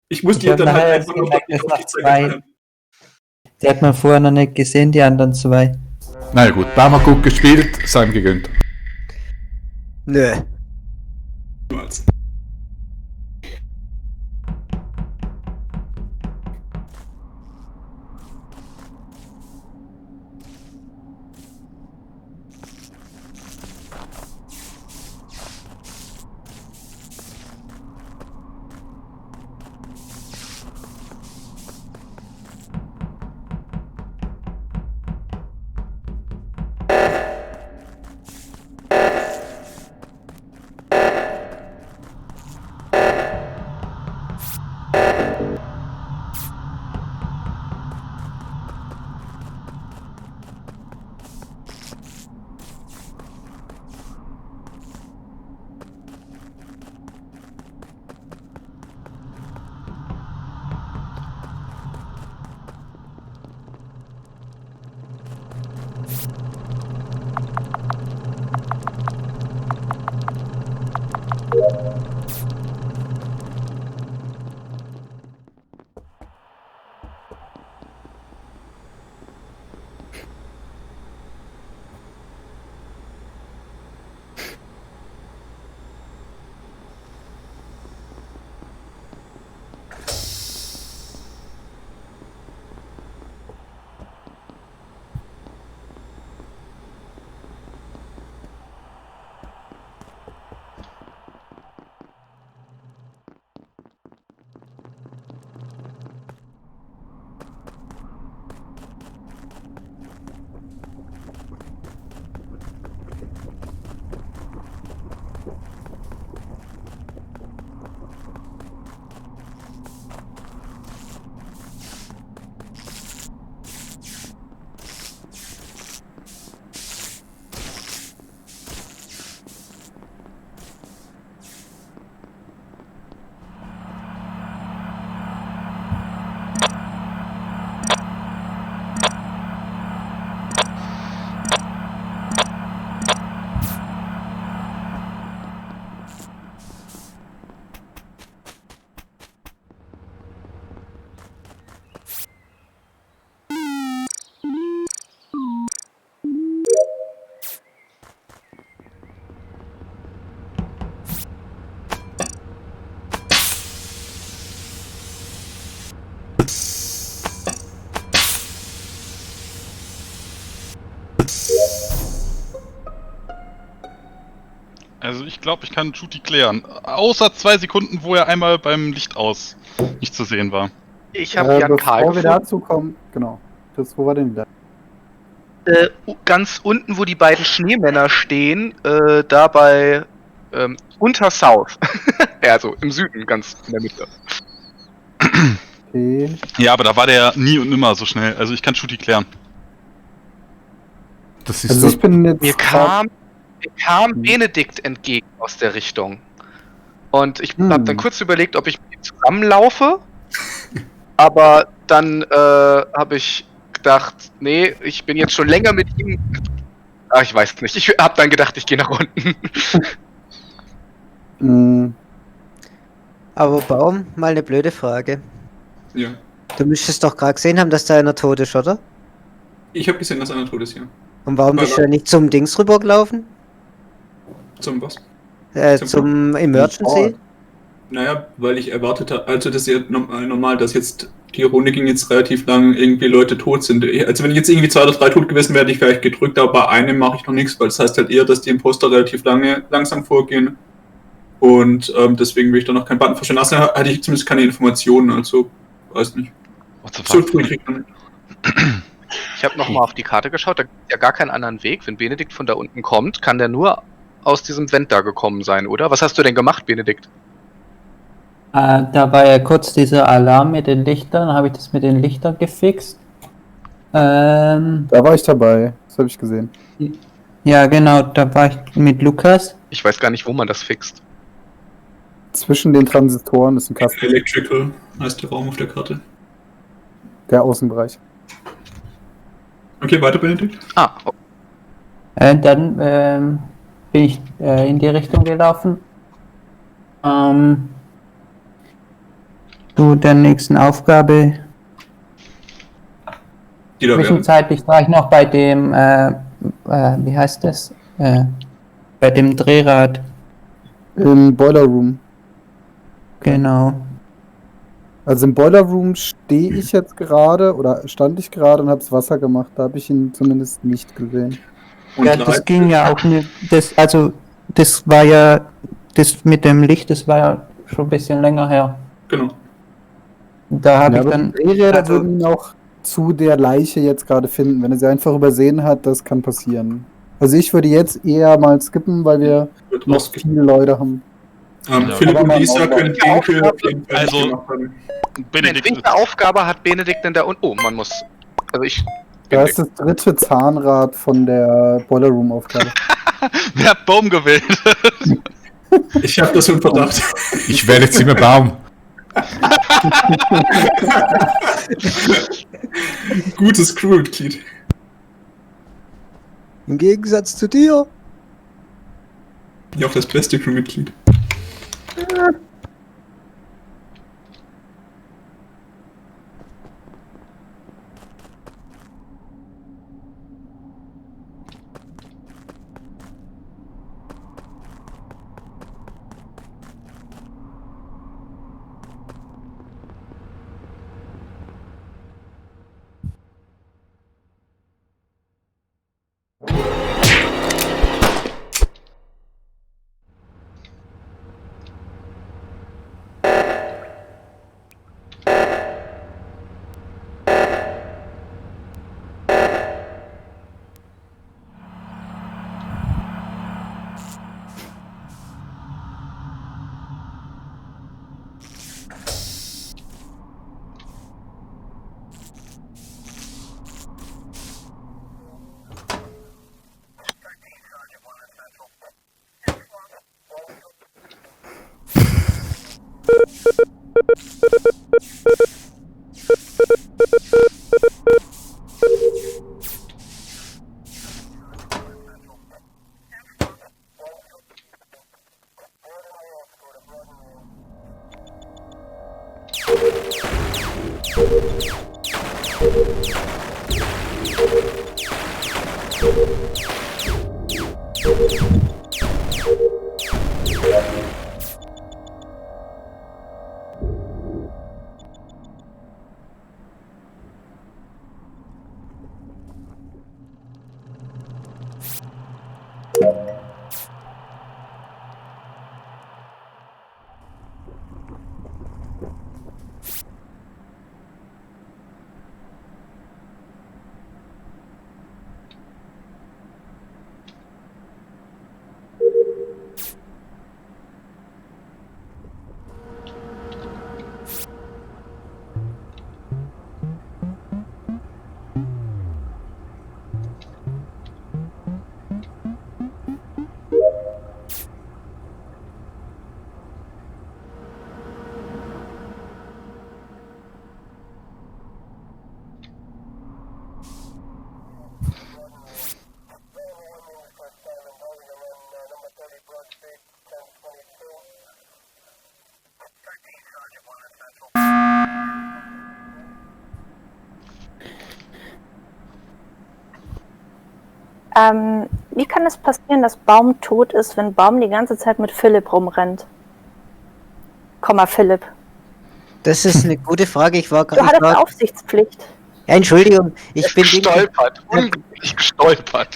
Ich muss Ich die hab dann halt nachher einfach noch gemerkt, dass auf noch die Zeit zwei. gefallen. Die hat man vorher noch nicht gesehen, die anderen zwei. Na ja gut, da haben wir gut gespielt, sei ihm gegönnt. Nö. Niemals. Also ich glaube, ich kann Judy klären. Außer 2 Sekunden, wo er einmal beim Licht aus nicht zu sehen war. Ich habe Jan Karl Bevor wir gefunden. dazu kommen, genau. Das, wo war denn da? Ganz unten, wo die beiden Schneemänner stehen, da bei unter South. Ja, also im Süden, ganz in der Mitte. Okay. Ja, aber da war der nie und nimmer so schnell. Also ich kann Judy klären. Das ist Also so, ich bin jetzt. Mir kam Benedikt entgegen aus der Richtung. Und ich habe dann kurz überlegt, ob ich mit ihm zusammenlaufe. Aber dann habe ich gedacht, nee, ich bin jetzt schon länger mit ihm. Ach, ich weiß nicht. Ich habe dann gedacht, ich gehe nach unten. Aber Baum, mal eine blöde Frage. Ja. Du müsstest doch gerade gesehen haben, dass da einer tot ist, oder? Ich habe gesehen, dass einer tot ist, ja. Und warum bist du da nicht zum Dings rübergelaufen? Zum was? Zum Emergency? Naja, weil ich erwartet habe, also das ist ja normal, dass jetzt die Runde ging jetzt relativ lang, irgendwie Leute tot sind. Also wenn jetzt irgendwie 2 oder 3 tot gewesen wären, hätte ich vielleicht gedrückt, aber bei einem mache ich noch nichts, weil das heißt halt eher, dass die Imposter relativ langsam vorgehen. Und deswegen will ich da noch keinen Button verstehen. Außerdem hatte ich zumindest keine Informationen, also weiß nicht. So früh kriegt man nicht. Ich habe nochmal auf die Karte geschaut, da gibt es ja gar keinen anderen Weg. Wenn Benedikt von da unten kommt, kann der nur aus diesem Vent da gekommen sein, oder? Was hast du denn gemacht, Benedikt? Da war ja kurz dieser Alarm mit den Lichtern, habe ich das mit den Lichtern gefixt. Da war ich dabei, das habe ich gesehen. Ja, genau, da war ich mit Lukas. Ich weiß gar nicht, wo man das fixt. Zwischen den Transistoren ist ein Kasten. Electrical heißt der Raum auf der Karte. Der Außenbereich. Okay, weiter, Benedikt. Dann bin ich in die Richtung gelaufen. zu der nächsten Aufgabe. Die da wären. Zwischenzeitlich war ich noch bei dem, wie heißt das? Bei dem Drehrad. Im Boiler Room. Genau. Also im Boiler Room stehe ich jetzt gerade oder stand ich gerade und habe das Wasser gemacht. Da habe ich ihn zumindest nicht gesehen. Und Ja, das ging ja auch nicht. Das war ja, das mit dem Licht, das war ja schon ein bisschen länger her. Genau. Da habe Ja, ich aber dann. die Drehräder also- würden ihn auch zu der Leiche jetzt gerade finden. Wenn er sie einfach übersehen hat, das kann passieren. Also ich würde jetzt eher mal skippen, weil wir Wird noch rausgehen. viele Leute haben. Philipp und Aber Lisa mal- können den Kill auf jeden Fall Also- nicht gemacht haben. Benedikt Welche Aufgabe hat Benedikt denn da unten? Oh, man muss. Also ich. Da ist das dritte Zahnrad von der Boiler Room Aufgabe. Wer hat Baum gewählt? Ich habe das im Verdacht. Ich wähle jetzt immer Baum. Gutes Crewmitglied. Im Gegensatz zu dir. Ja, auch das beste Crewmitglied. Wie kann es passieren, dass Baum tot ist, wenn Baum die ganze Zeit mit Philipp rumrennt? Philipp. Das ist eine gute Frage. Ich war Du hattest Aufsichtspflicht. Ja, Entschuldigung, ich bin Gestolpert.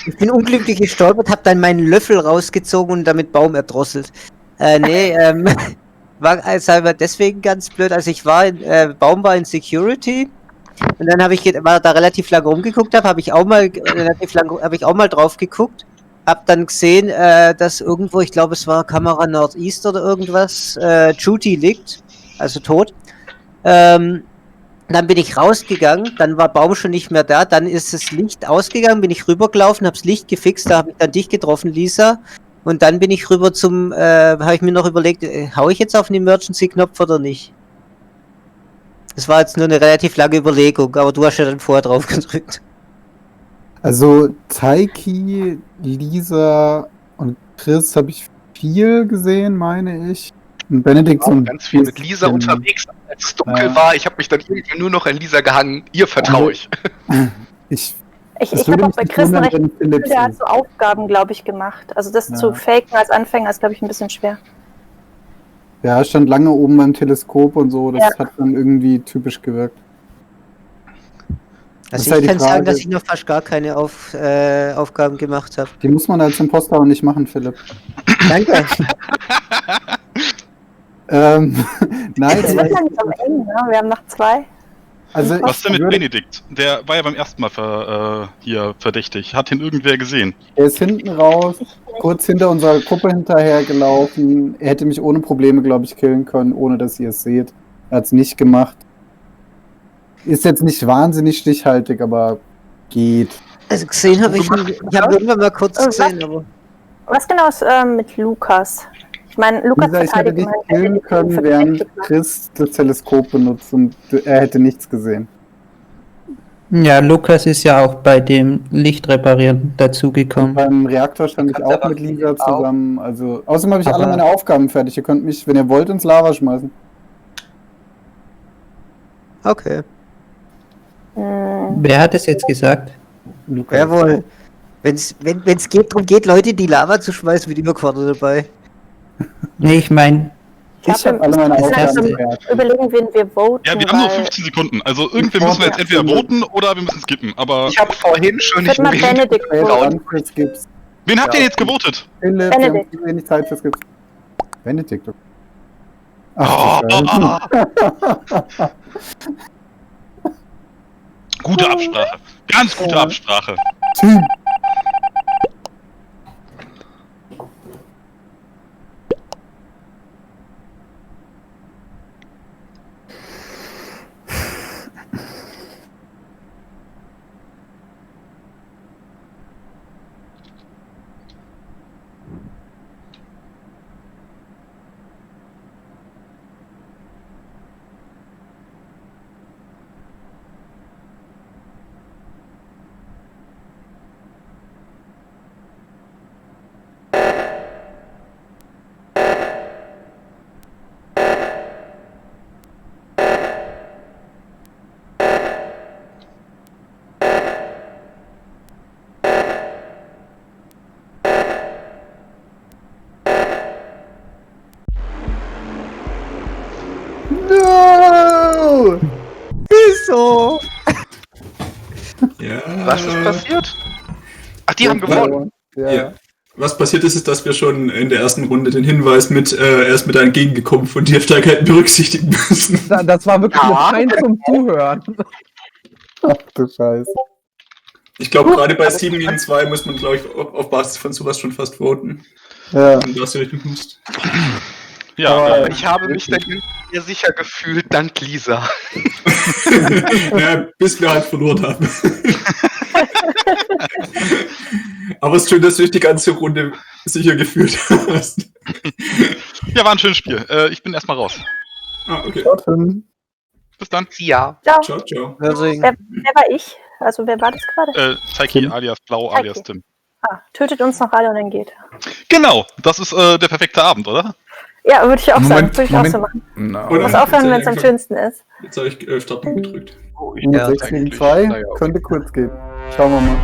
Ich bin unglücklich gestolpert, habe dann meinen Löffel rausgezogen und damit Baum erdrosselt. War also deswegen ganz blöd. Also ich war Baum war in Security und dann war da relativ lange rumgeguckt, habe ich auch mal drauf geguckt, habe dann gesehen, dass irgendwo, ich glaube es war Kamera Northeast oder irgendwas, Judy liegt, also tot. Dann bin ich rausgegangen, dann war Baum schon nicht mehr da, dann ist das Licht ausgegangen, bin ich rübergelaufen, hab's Licht gefixt, da habe ich dann dich getroffen, Lisa, und dann bin ich rüber habe ich mir noch überlegt, hau ich jetzt auf den Emergency-Knopf oder nicht? Das war jetzt nur eine relativ lange Überlegung, aber du hast ja dann vorher drauf gedrückt. Also Taiki, Lisa und Chris habe ich viel gesehen, meine ich. Und Benedikt war so ganz viel mit Lisa unterwegs, als es dunkel war. Ich habe mich dann irgendwann nur noch an Lisa gehangen. Ihr vertraue ich. Ich, Ich Es habe würde auch mich bei nicht Chris wundern, recht, wenn Philipp der hat ist. so Aufgaben, glaube ich, gemacht. Also das Ja. zu faken als Anfänger ist, glaube ich, ein bisschen schwer. Ja, stand lange oben beim Teleskop und so. Das Ja. hat dann irgendwie typisch gewirkt. Das ist Also halt ich die kann sagen, Frage. dass ich noch fast gar keine Aufgaben gemacht habe. Die muss man als Imposter auch nicht machen, Philipp. Danke. Nein, Es wird langsam eng, ne? Wir haben noch 2. also Was denn mit würde- Benedikt? Der war ja beim ersten Mal hier verdächtig. Hat ihn irgendwer gesehen? Er ist hinten raus, kurz hinter unserer Gruppe hinterhergelaufen. Er hätte mich ohne Probleme, glaube ich, killen können, ohne dass ihr es seht. Er hat es nicht gemacht. Ist jetzt nicht wahnsinnig stichhaltig, aber geht. Also gesehen habe ich irgendwann mal kurz Was? gesehen, aber Was genau ist mit Lukas? Ich meine, Lukas Lisa, ich hätte verteidigt dich immerhin killen Benedikt können, für während Benedikt. Chris das Teleskop benutzt und er hätte nichts gesehen. Ja, Lukas ist ja auch bei dem Lichtreparieren dazugekommen. Beim Reaktor stand ich Kannst auch aber mit Lisa auch. zusammen. Also, außerdem habe ich alle Aber- meine Aufgaben fertig. Ihr könnt mich, wenn ihr wollt, ins Lava schmeißen. okay. Wer hat es jetzt gesagt? Lukas. Jawohl. Wenn es darum geht, Leute in die Lava zu schmeißen, bin ich immer vorne dabei. Nee, ich meine, Ich habe alle meine wir müssen Aufgaben langsam fertig. überlegen, wen wir voten. Ja, wir haben nur weil 15 Sekunden. Also irgendwer müssen wir jetzt entweder voten oder wir müssen skippen. Aber Ich habe vorhin schon Ich würde mal Benedikt Jetzt voten. an fürs Gips. wen habt ihr jetzt gewotet? Philipp, wir haben Benedikt. zu wenig Zeit fürs Gips. Benedikt. Oh, Ach, du Scheiße. Gute Absprache. Ganz gute Absprache. Team. No! Wieso? Ja. Was ist passiert? Ach, die haben gewonnen. Ja. Ja. Was passiert ist, dass wir schon in der ersten Runde den Hinweis mit, er ist mit entgegengekommen, von dir Stärke berücksichtigen müssen. Das war wirklich eine Pein zum Zuhören. Ach du Scheiße. Ich glaube, gerade bei 7 gegen 2 muss man, glaube ich, auf Basis von sowas schon fast voten. Ja. Wenn du das Richtung musst. Ja, Aber ich habe mich dann sehr sicher gefühlt, dank Lisa. Ja, bis wir halt verloren haben. Aber es ist schön, dass du dich die ganze Runde sicher gefühlt hast. ja, war ein schönes Spiel. Ich bin erstmal raus. Ah, okay. Dorthin. Bis dann. Ja. Ciao. Ciao, ciao. Deswegen. Wer war ich? Also wer war das gerade? Taiki alias Blau Taiki. alias Tim. Ah, tötet uns noch alle und dann geht. Genau, das ist der perfekte Abend, oder? Ja, würde ich auch sagen. Moment, Würde ich Moment. auch so machen. No. Oder? Muss aufhören, Jetzt wenn es am einfach- schönsten ist. Jetzt habe ich Starten gedrückt. Ja, 6 gegen eigentlich. 2 Naja, okay. könnte kurz gehen. Schauen wir mal.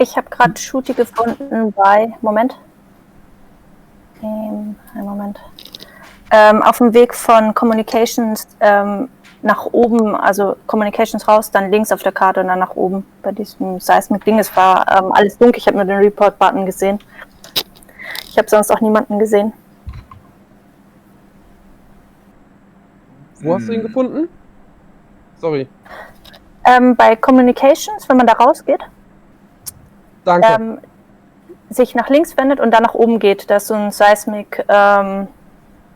Ich habe gerade Shooty gefunden bei. Moment. Einen Moment. Auf dem Weg von Communications nach oben, also Communications raus, dann links auf der Karte und dann nach oben bei diesem Seismic-Ding. Es war alles dunkel, ich habe nur den Report-Button gesehen. Ich habe sonst auch niemanden gesehen. Wo hast du ihn gefunden? Sorry. Bei Communications, wenn man da rausgeht, Danke. sich nach links wendet und dann nach oben geht. Da ist so ein Seismic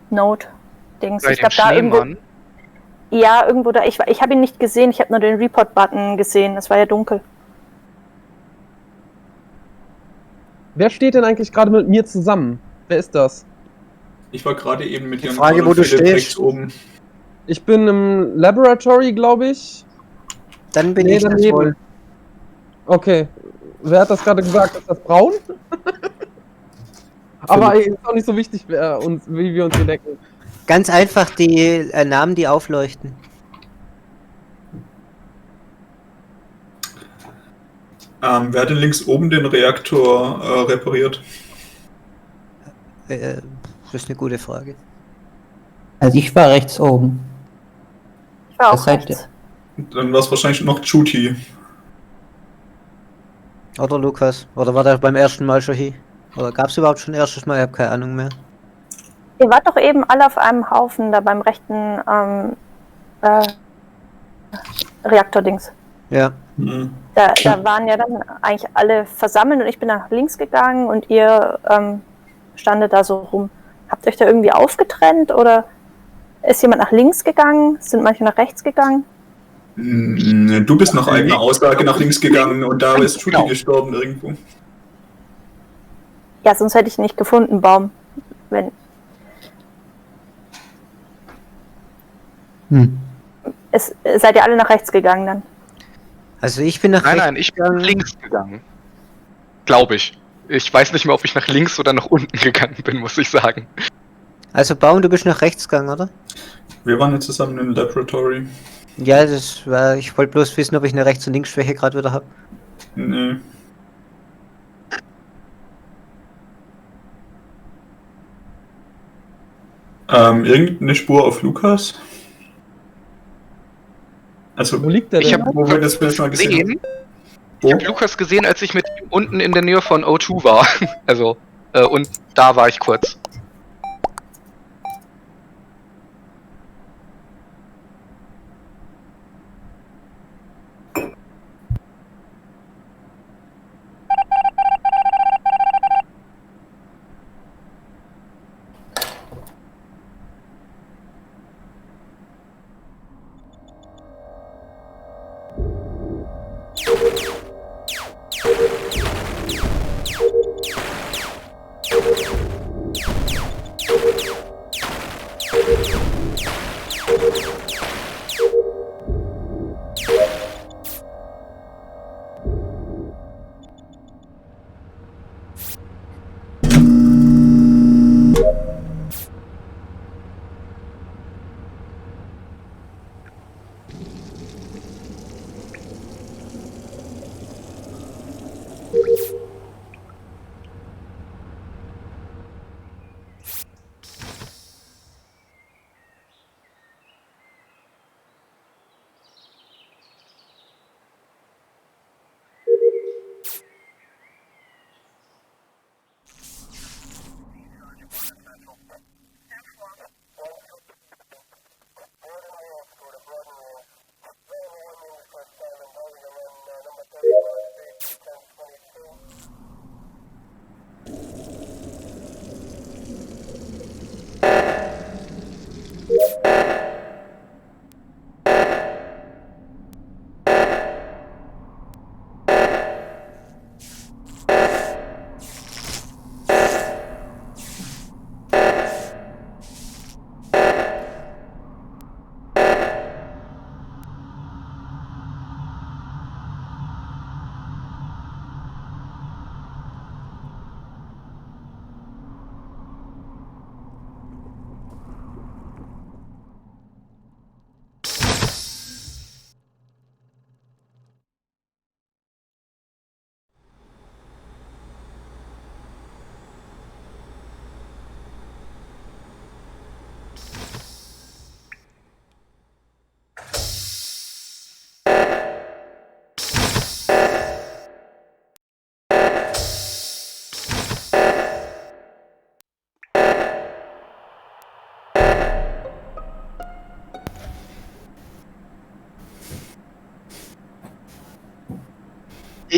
Node-Dings. Bei Ich dem glaube, da irgendwo. Schneemann. Ja, irgendwo da. Ich habe ihn nicht gesehen, ich habe nur den Report-Button gesehen. Es war ja dunkel. Wer steht denn eigentlich gerade mit mir zusammen? Wer ist das? Ich war gerade eben mit Jan Frage, wo du stehst. rechts oben. Ich bin im Laboratory, glaube ich. Dann bin Nee, ich das daneben. wohl. Okay. Wer hat das gerade gesagt? Ist das Braun? Aber ist auch nicht so wichtig, wie wir uns hier denken. Ganz einfach die Namen, die aufleuchten. Wer hat denn links oben den Reaktor repariert? Das ist eine gute Frage. Also ich war rechts oben. Ich war Das auch seid rechts. Dann war es wahrscheinlich noch Juti. Oder Lukas? Oder war der beim ersten Mal schon hier? Oder gab es überhaupt schon ein erstes Mal? Ich habe keine Ahnung mehr. Ihr wart doch eben alle auf einem Haufen da beim rechten Reaktordings. Ja. Mhm. Da waren ja dann eigentlich alle versammelt und ich bin nach links gegangen und ihr standet da so rum. Habt ihr euch da irgendwie aufgetrennt oder ist jemand nach links gegangen? Sind manche nach rechts gegangen? Du bist nach eigener Aussage nach links gegangen und da ist Juti Genau. gestorben irgendwo. Ja, sonst hätte ich ihn nicht gefunden, Baum. Wenn seid ihr alle nach rechts gegangen dann? Also ich bin nach Nein, rechts nein, ich bin nach links gegangen. Glaube ich. Ich weiß nicht mehr, ob ich nach links oder nach unten gegangen bin, muss ich sagen. Also Baum, du bist nach rechts gegangen, oder? Wir waren jetzt zusammen im Laboratory. Ja, das war. Ich wollte bloß wissen, ob ich eine Rechts- und Linksschwäche gerade wieder habe. Nee. Irgendeine Spur auf Lukas? Also, Wo liegt der Ich denn? habe wo wir das Bild schon mal gesehen haben. Ich habe Lukas gesehen, als ich mit ihm unten in der Nähe von O2 war. Also, und da war ich kurz.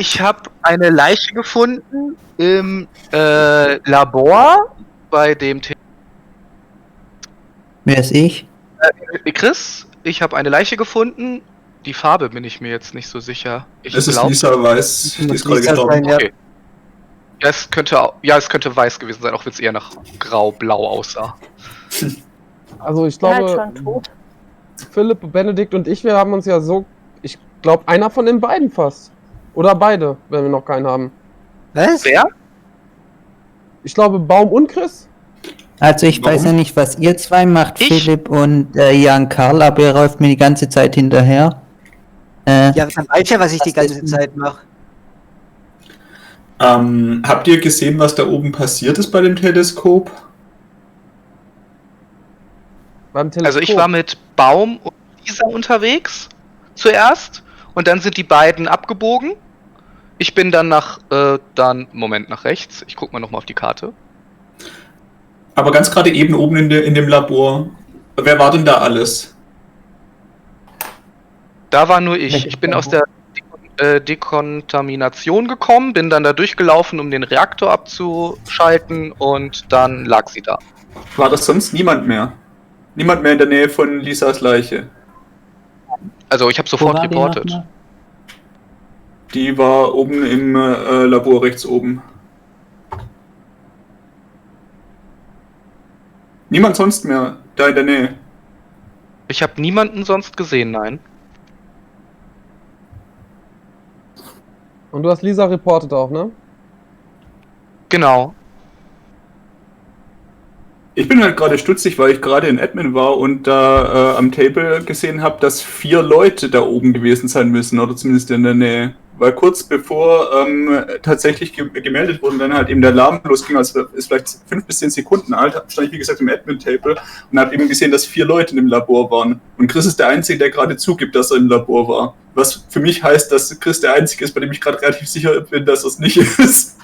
Ich habe eine Leiche gefunden im Labor bei dem Wer ist ich? Chris. Ich habe eine Leiche gefunden. Die Farbe bin ich mir jetzt nicht so sicher. Ich Es ist glaub- Lisa Weiß, die ist gerade Lisa gestorben. sein, ja. Okay. Ja, es könnte weiß gewesen sein, auch wenn es eher nach grau-blau aussah. Also ich Der halt glaube, schon tot. Philipp, Benedikt und ich, wir haben uns ja so, ich glaube, einer von den beiden fast. Oder beide, wenn wir noch keinen haben. Was? Wer? Ich glaube, Baum und Chris. Also ich weiß Warum? ja nicht, was ihr zwei macht, Ich? Philipp und Jan Karl, aber ihr läuft mir die ganze Zeit hinterher. Ja, dann weiß ja, was ich die Was ganze ist- Zeit mache. Habt ihr gesehen, was da oben passiert ist bei dem Teleskop? Beim Teleskop. Also ich war mit Baum und Lisa unterwegs zuerst und dann sind die beiden abgebogen. Ich bin dann nach rechts. Ich guck mal nochmal auf die Karte. Aber ganz gerade eben oben in dem Labor. Wer war denn da alles? Da war nur ich. Welches Ich bin aus Labor? der Dekontamination gekommen, bin dann da durchgelaufen, um den Reaktor abzuschalten und dann lag sie da. War das sonst niemand mehr? Niemand mehr in der Nähe von Lisas Leiche? Also ich habe Wo sofort war die reportet. nochmal? Die war oben im Labor rechts oben. Niemand sonst mehr da in der Nähe. Ich habe niemanden sonst gesehen, nein. Und du hast Lisa reportet auch, ne? Genau. Ich bin halt gerade stutzig, weil ich gerade in Admin war und da am Table gesehen habe, dass 4 Leute da oben gewesen sein müssen, oder zumindest in der Nähe. Weil kurz bevor tatsächlich gemeldet wurde und dann halt eben der Alarm losging, also ist vielleicht 5 bis 10 Sekunden alt, stand ich wie gesagt im Admin-Table und habe eben gesehen, dass 4 Leute in dem Labor waren. Und Chris ist der Einzige, der gerade zugibt, dass er im Labor war. Was für mich heißt, dass Chris der Einzige ist, bei dem ich gerade relativ sicher bin, dass es nicht ist.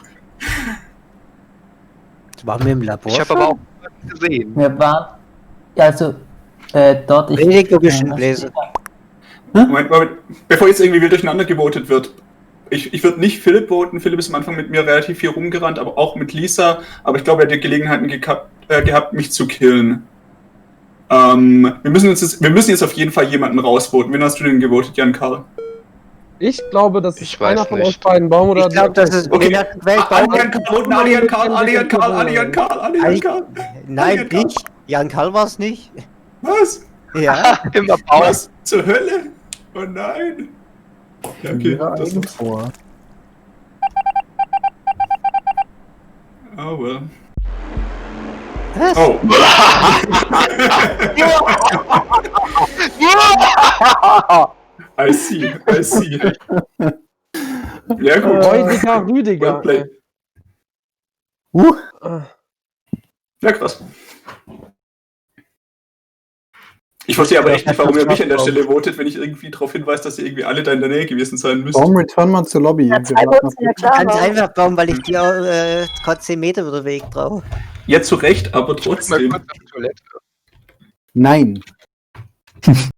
Waren wir im Labor? Ich habe aber auch niemanden gesehen. Wir waren, also, dort... Benedikt, du bist ein Bläser. Moment, bevor jetzt irgendwie wild durcheinander gewotet wird. Ich würde nicht Philipp voten. Philipp ist am Anfang mit mir relativ viel rumgerannt, aber auch mit Lisa. Aber ich glaube, er hat die Gelegenheiten gehabt, mich zu killen. Wir müssen jetzt auf jeden Fall jemanden rausvoten. Wen hast du denn gewotet, Jan Karl? Ich glaube, das Ich ist weiß einer von nicht. euch beiden, Baum oder Ich glaube, das ist. Okay. Wen hat gewählt? Karl. Nein, ich. Jan Karl war es nicht. Was? Ja. Immer Baum. Was zur Hölle? Oh nein. Ja, okay. Ihre Das eigene vor. Oh, well. Was? Oh. I see. Ja, gut. Rüdiger, Rüdiger. Wordplay. Ah. Ja, krass. Ich verstehe aber echt nicht, warum ihr mich an der Stelle votet, wenn ich irgendwie darauf hinweise, dass ihr irgendwie alle da in der Nähe gewesen sein müsst. Warum return mal zur Lobby? Ja, 2 Votes sind ja klar. Ganz aber- einfach, Baum, weil ich dir gerade 10 Meter über den Weg drauf. Ja, zu Recht, aber Mal trotzdem. kurz auf die Toilette. Nein.